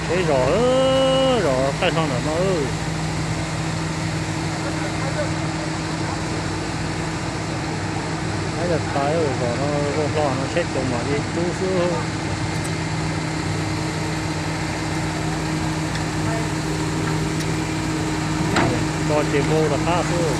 Peb zos, zos qaij hlo ntawm no. Ab, yog tas zos no zoo hlo no saib cov mam li rub xwb. Tso ces npau rov qab xwb.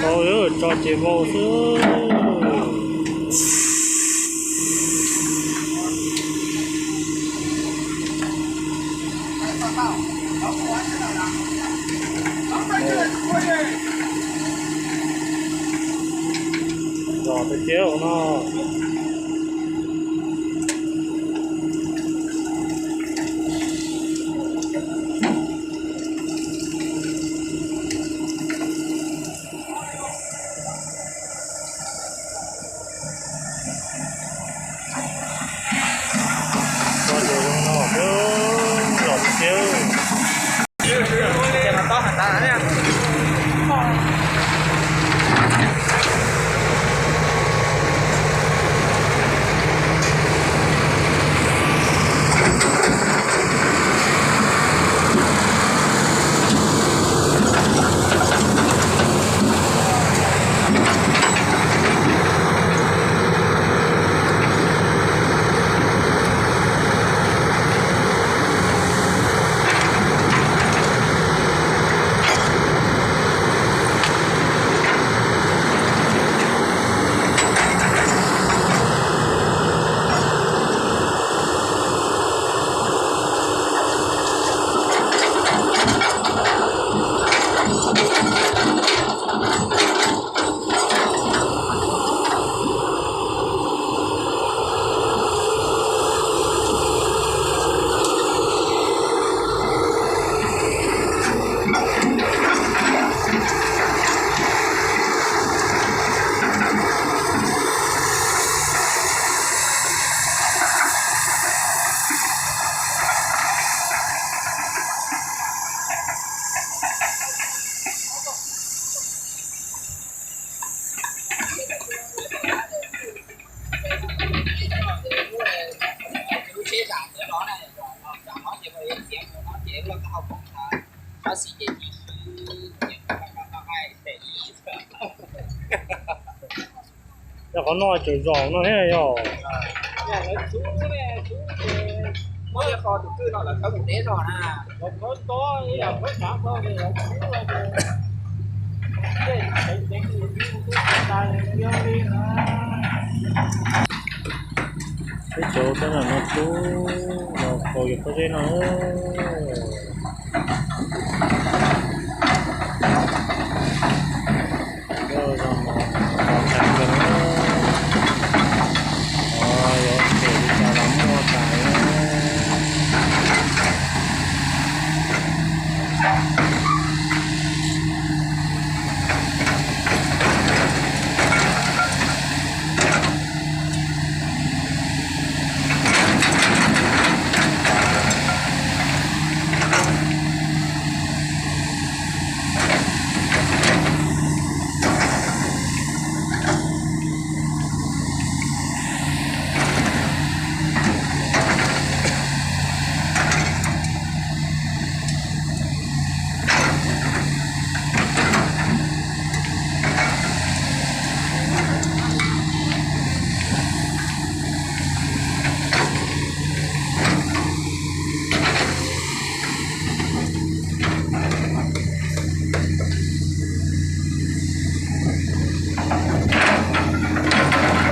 Tau, tso ces npau xwb. Zos peb tiab no. Zos peb tiab. Yog qhov no tseem zom no thiab yog. Peb cov tab lam no tub los kaus yog pob zeb no. Cov zoo no, cov ntawm no, o, yuav phem li cas los muaj tas na.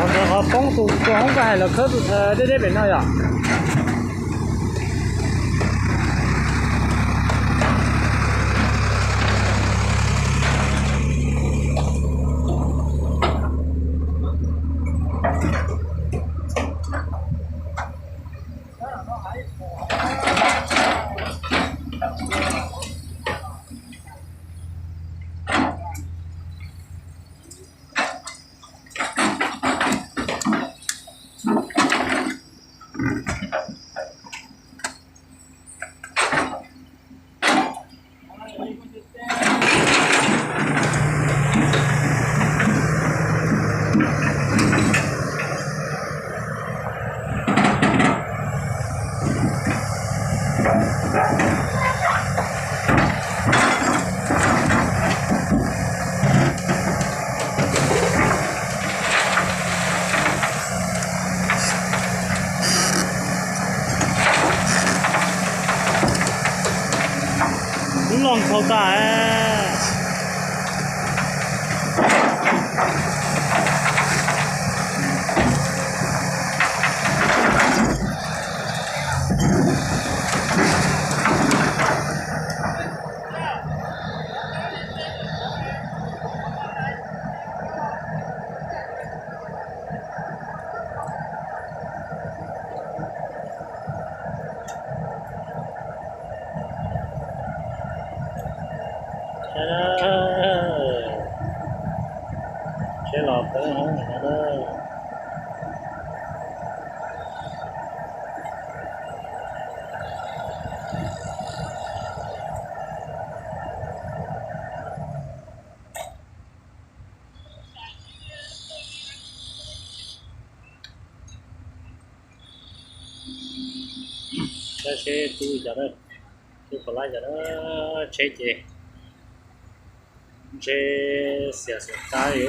Qhov ntawd qhov poob tus tua hoob koj hais los khawb tus deb deb pem no yom? Tsheb los poob hoob no na. Sab seb tub cov na, tub pov lab cov na, tsheb ces ntshe xiam xom qab li.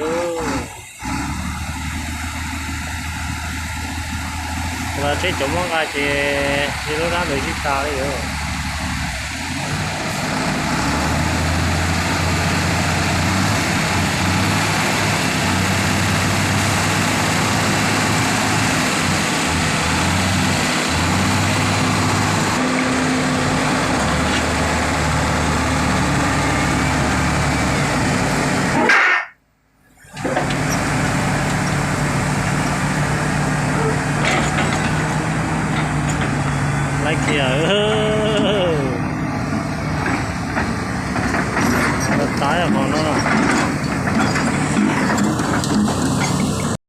Los tsheb cov muab nqa ces li lub dab ntawd sib tas li os. Laib kiag, tab hov no.